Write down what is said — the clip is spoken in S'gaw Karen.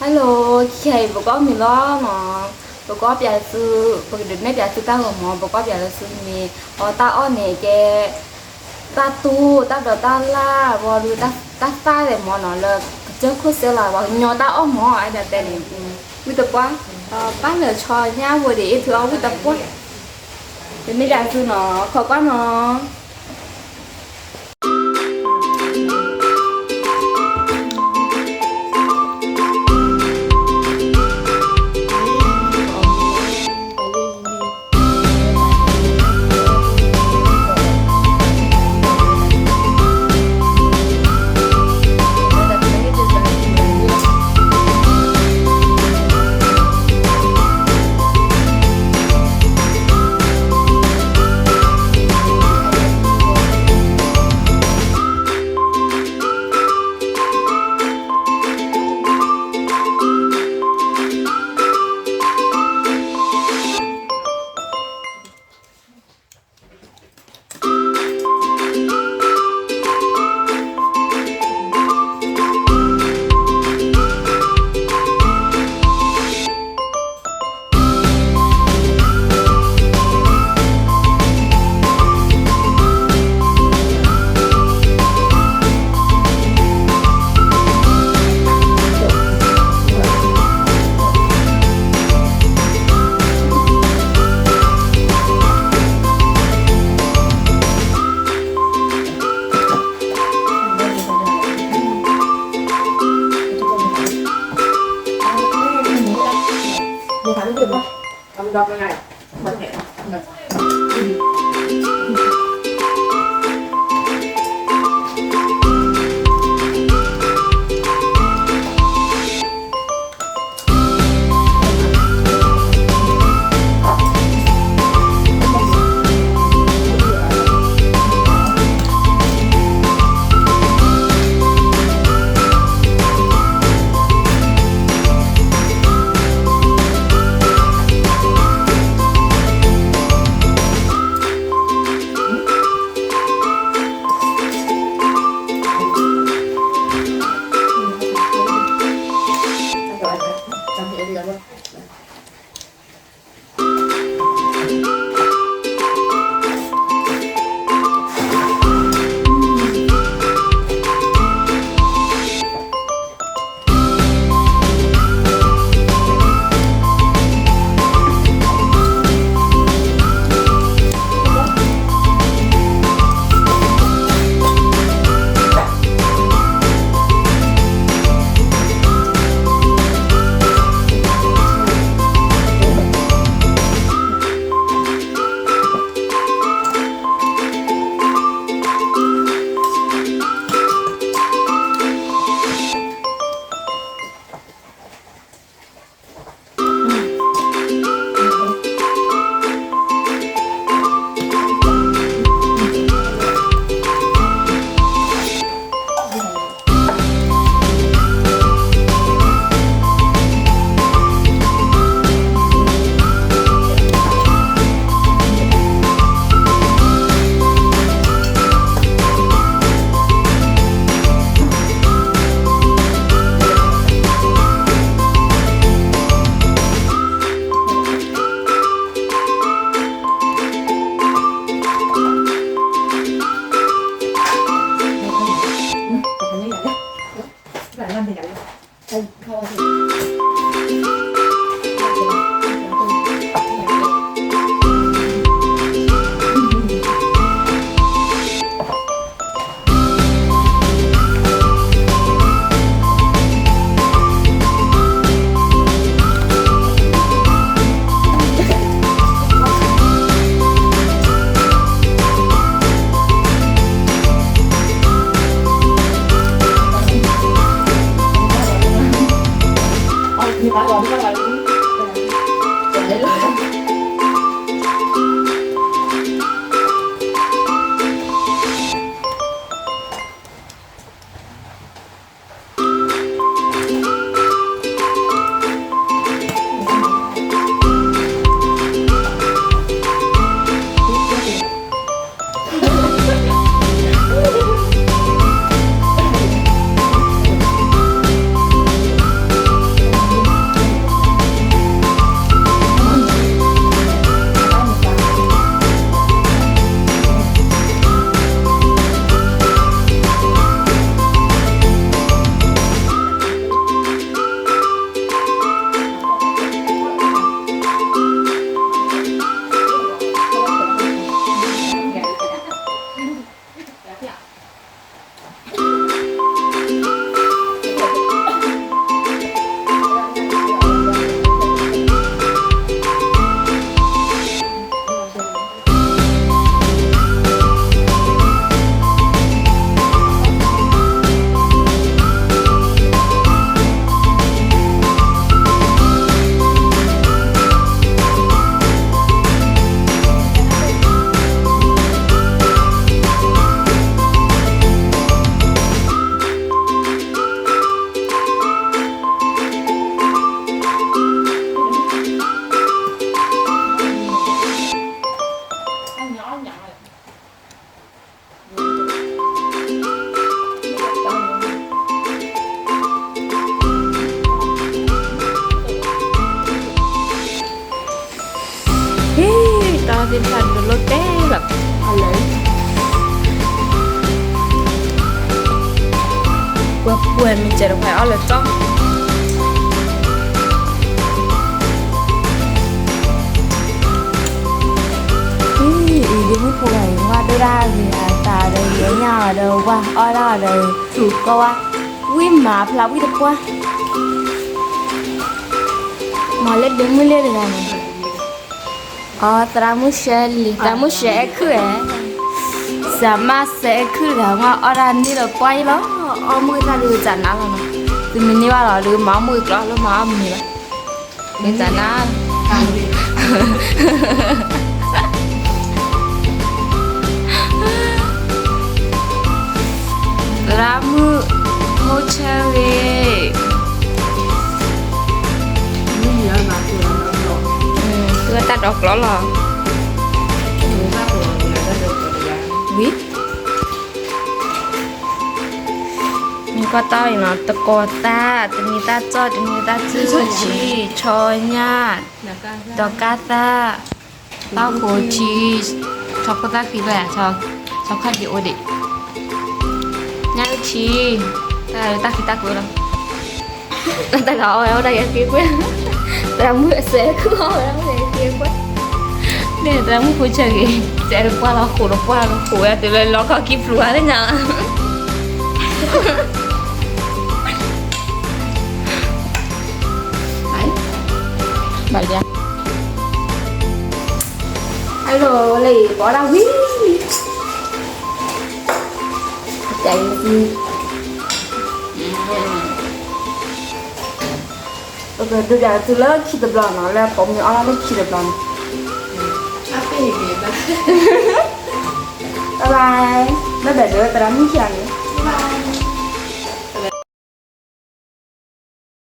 Hello, ခဲအံၤ ပကအီၣ်မ့ၤလီၤနီၤ. ပကအီၣ်ပၠးသု, ပကဒုးနဲၣ်ပၠးသုတၢ်ဂီၤမူ, ပကအီၣ်ပၠးလၢသုမ့ၢ် အီတၢ်အီၣ်န့ၣ်ကဲ တၢ်တူၢ်, တၢ်ဒိးတၢ်လၢ်, ဘီဒုး တၢ်သၣ်ဒဲးမ့ၢ်နီၤ, လၢကစၢၢ်ခိၣ်စဲလီၤ, ပှၤကညီတၢ်အီၣ်မ့ၢ် အဲၣ်ဒိးတဲန့ၣ်, ဝံသပှၢ်, ဘၣ်လၢဆီညါဝဲဒၣ် အ့ၣ်ဖုအီၣ်ဝံသပှၢ်, တမ့ၢ်ဒၣ်သုနီၤ, ခိးကွၢ်နီၤ. ပှဲၤမ့ၢ်စဲးတခွဲးအီၣ်လၢကၠီ အံၤဒ်မုၣ်ဖိဂၤအံၤ ဝါဒိၣ်ဒၣ်ဂ့ၤအတၢ်ဒီး ယဲညါအီၤဒီးဝါအီၣ်ဒၣ်အီၤဒီး သူၣ်ကီဝါ ဝံၣ်မၤဖျါဝံၣ်တပှၢ် မၤလၢဒ့မုၣ်လ့ၣ်တဂၤန့ၣ် အသရၣ်မုၣ်ရှဲလံ သရၣ်မုၣ်ရှဲအဲခုၣ်ဧါ စၢမးစဲအဲခုၣ်တဂၤ ဝါအီၣ်ဒၣ်န့ၣ်ဒီးပှၢ်အံၤလီၤ အီၣ်မုၢ်တၢ်ဒုးကစးနါလီၤနီၤ သုမ့ၢ်န့ၢ်ဘၣ်လီၤ ဒုးမၤအီၣ်မုၢ်ကျီလၢမၤအီၣ်မုၢ်န့ၣ်ဘၣ် မ့ၢ်တၢ်နါ သရၣ်မုၣ် မိၢ်ဆၢဂ့ၤ သူဝဲတၢ်ဒီကျီလီၤ ဝံၤ မ့ၢ်ကီၢ်တီအံၤနီၤ တကိးသၣ် တမံၤသၣ်ကၠီၣ် တမံၤသၣ်ကၠီၣ်ဆံ ဆီညၣ် ဒီးကၣ်သၣ် သၣ်ဃိထံ ဆီခိၣ်သၣ်ခံလၢ ဆီခါဒံအိၣ်ဒံး ညၣ်အုၣ်ထံ တၢ်တၢ်ခံတၢ်ကွဲးလီၤ တၢ်တဂၤအီၣ်ဝဲအီၣ်တၢ်ယဲၢ်ဃ့ကွဲး သရၣ်မုၣ်အစဲးခုၣ်အီၣ်ဝဲအီၣ်တၢ်ယဲၢ်ဃ့ကွဲး န့ၣ်သရၣ်မုၣ်ဖိဆၢဂ့ၤ စဲးတပှၢ်လီၤဃိးတပှၢ်လီၤဃိးဝဲတုၤလၢလီခီခံဖျိးလၢညါ ဘၣ်လံ hello လၢ ပအီၣ်ဒၣ်ဝံၤ ပကဒုးဒၣ်တုၤလၢ ခံတဘျီနီၤ လၢပိာ်မုၣ်အီၣ်လၢခံတဘျီနီၤ bye bye လၢဘၣ်ဒီးသရၣ်မုၣ်ခံဂၤန့ၣ်